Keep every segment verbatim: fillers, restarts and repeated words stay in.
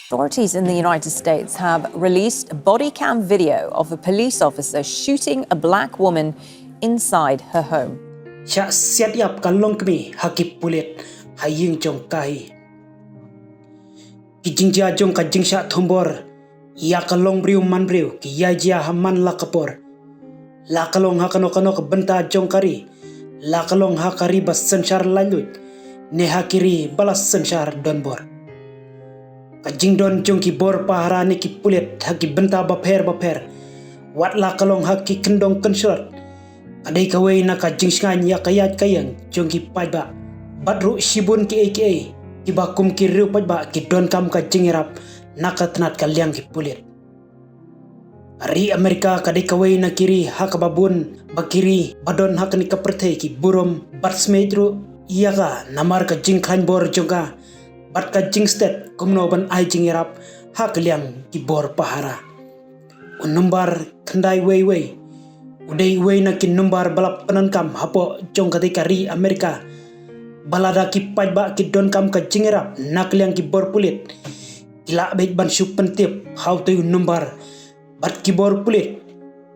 Authorities in the United States have released body cam video of a police officer shooting a black woman inside her home. Shah siat ïap ka longkmie ha ki pulit ha ïing jong ka hi. Ki jingjia jong ka jingshah thombor ïa ka longbriew manbriew ki ïa jia ha man la ka por. La ka long ha kano kano ka bynta jong ka ri, la ka long ha ka ri ba synshar laitluid ne ha ki ri ba la synshar donbor. Ka jingdon jong ki bor pahara ne ki pulit ha ki bynta bapher bapher, wat la ka long ha ki kyndong kynshlot, ka dei kawei na ka jingshngaiñ ïa ka ïaid ka ïeng jong ki paidbah. Bad ruh shibun kiei kiei kiba kum ki riew paidbah ki donkam ka jingïarap na ka tnat ka liang ki pulit. Ka ri Amerika ka dei kawei na ki ri ha kaba bun ba ki ri ba don ha kane ka pyrthei ki burom bad smiej ruh ïa ka namar ka jingkhlaiñ bor jong ka bad ka jingstet kumno ban ai jingïarap ha ka liang ki bor pahara. U nombar khyndai wei wei u dei uwei na ki nombar ba la pyndonkam hapoh jong katei ka ri Amerika. Ba lada ki paidbah ki donkam ka jingïarap na ka liang ki bor pulit, ki lah beit ban shu pyntip ha utei u nombar. Bad ki bor pulit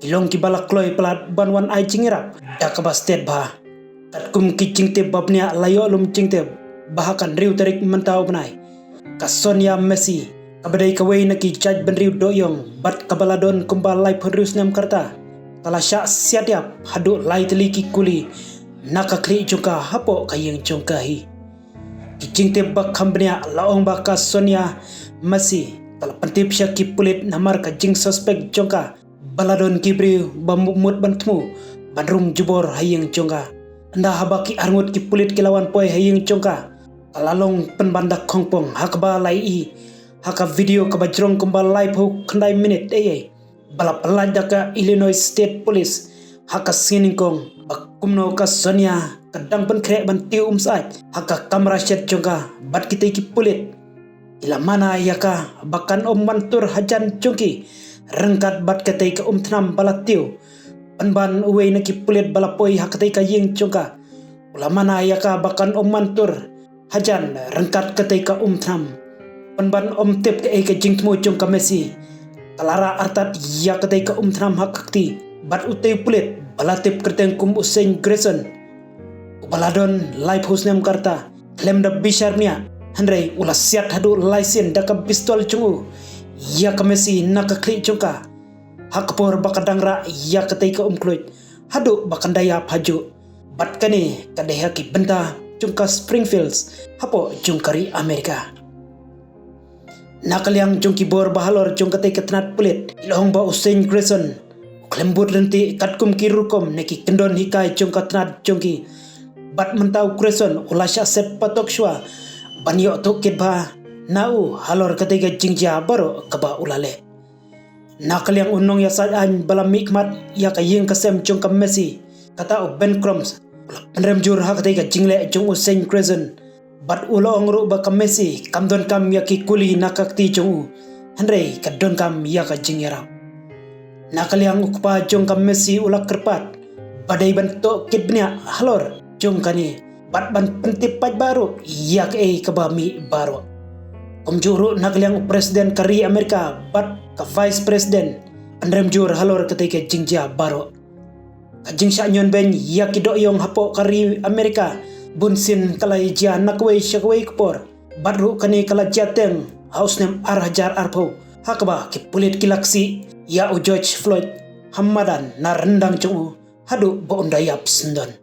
ki long kiba la kloi palat ban wan ai jingïarap da kaba stet bha. Katkum ki jingtip ba bniah la ïoh lum jingtip ba ha ka hynriew tarik mynta u bnai, ka Sonia Massey, kaba dei kawei na ki jaitbynriew dohïong bad kaba la don kumba laiphew hynriew snem ka rta, ka la shah siat ïap haduh lai tylli ki kuli na ka khlieh jong ka hapoh ka ïing jong ka hi. Ki jingtip ba kham bniah la ong ba ka Sonia Massey ka la pyntip sha ki pulit namar ka jingsuspek jong ka ba la don ki briew ba mut mut ban thmu ban rung jubor ha ïing jong ka. Ynda haba ki arngut ki pulit ki la wan poi ha ïing jong ka, ka la long pynban da khongpong ha kaba la ïohi ha ka video kaba jrong kumba laiphew khyndai minit ei ei ba la pyllait da ka Illinois State Police ha ka sngi nyngkong ba kumno ka Sonia ka dang pynkhreh ban tiew umsyad ha ka kamra shet jong ka bad kitei ki pulit ki la mana ïa ka ba kan ym wan tur hajan jong ki ryngkat bad katei ka umthnam ba la tiew. Pynban uwei na ki pulit ba la poi ha katei ka ïing jong ka u la mana ïa ka ba kan ym wan tur hajan ryngkat katei ka umthnam. Pynban ym tip kaei ka jingthmu jong ka Massey, ka la rah artat ïa katei ka umthnam ha ka kti bad utei u pulit ba la tip kyrteng kum u Saint Grayson, uba la don laiphew snem ka rta, khlem da bishar bniah, hynrei u la siat haduh lai sien da ka pistol jong u ïa ka Massey na ka khlieh jong ka ha ka por ba ka dang rah ïa katei ka umkhluit haduh ba kan da ïap hajuh. Bad kane ka dei ha ki bynta jong ka Springfields hapoh jong ka ri Amerika. Na ka liang jong ki bor ba halor jong katei ka tnat pulit, ki la ong ba u Saint Grayson u khlem bud lynti katkum ki rukom ne ki kyndon hikai jong ka tnat jong ki. Bad mynta u Grayson u la shah set patok shuwa ban ïoh tohkit bha na u halor katei ka jingjia baroh kaba u la leh. Na ka liang u nongïasaid aiñ ba la mihkhmat ïa ka ïing ka sem jong ka Massey, kata u Ben Crump, u la pynrem jur ha katei ka jingleh jong u Saint Grayson. Bad u la ong ruh ba ka Massey kam donkam ïa ki kuli na ka kti jong u, hynrei ka donkam ïa ka jingïarap. Na ka liang u kpa jong ka Massey u la kyrpad ba dei ban tohkit bniah halor jong kane bad ban pyntip paidbah ruh ïa kaei kaba mih baroh. Kumjuh ruh na ka liang u President ka ri Amerika bad ka Vice President pynrem jur halor katei ka jingjia baroh. Ka jingshah ñion beiñ ïa ki dohïong hapoh ka ri Amerika bunsien ka la ïa jia na kawei sha kawei ka por. Bad ruh kane ka la jia teng ha u snem ar hajar arphew ha kaba ki pulit ki la ksih ïa u George Floyd ha madan na ryndang jong u haduh ba un da ïap syndon.